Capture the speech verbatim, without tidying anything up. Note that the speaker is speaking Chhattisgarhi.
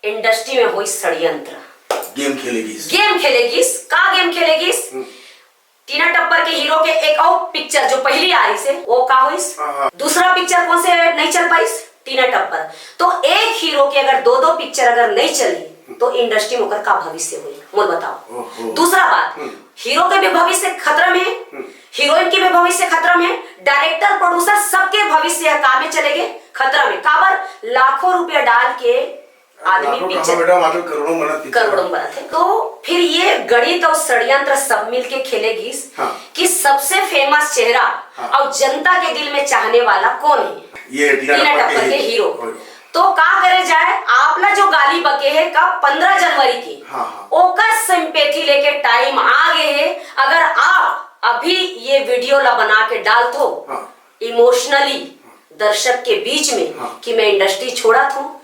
इंडस्ट्री में होइस षड्यंत्र। गेम खेलेगिस। गेम खेलेगिस। का गेम खेलेगिस? टीना टप्पर के हीरो के एक अउ पिक्चर जो पहली आ रहिस हे, वो का होइस? हाँ, हाँ। दूसरा पिक्चर कोन से नहीं चल पाइस? टीना टप्पर। तो एक हीरो के अगर दो दो पिक्चर अगर नहीं चली तो इंडस्ट्री में ओकर का भविष्य होई, मोला बताओ। ओहो। दूसरा बात, हीरो के भी भविष्य खतरा में हे, हीरोइन के भी भविष्य खतरा में हे, डायरेक्टर प्रोड्यूसर सबके भविष्य ह का में चले गे? खतरा में। काबर? लाखों रुपया डाल के आदमी लाखों पिक्चर कहाँ बेटा, आजकल करोड़ों बनत पिक्चर। करोड़ों बनत हे। तो फिर ये गणित और षड्यंत्र सब मिलके खेलेगिस हाँ। कि सबसे फेमस चेहरा हाँ। और जनता के दिल में चाहने वाला कौन है? ये टीना टीना टप्पर टप्पर के ही- हीरो। हीरो। तो का करे जाए, आप ला जो गाली बके हे का पंद्रह जनवरी की, हाँ, हाँ। ओकर सिंपैथी लेके टाइम आ गे हे। अगर आप अभी ये वीडियो ला बना के डालथो हाँ। इमोशनली दर्शक के बीच में हाँ। कि मैं इंडस्ट्री छोड़त हूँ,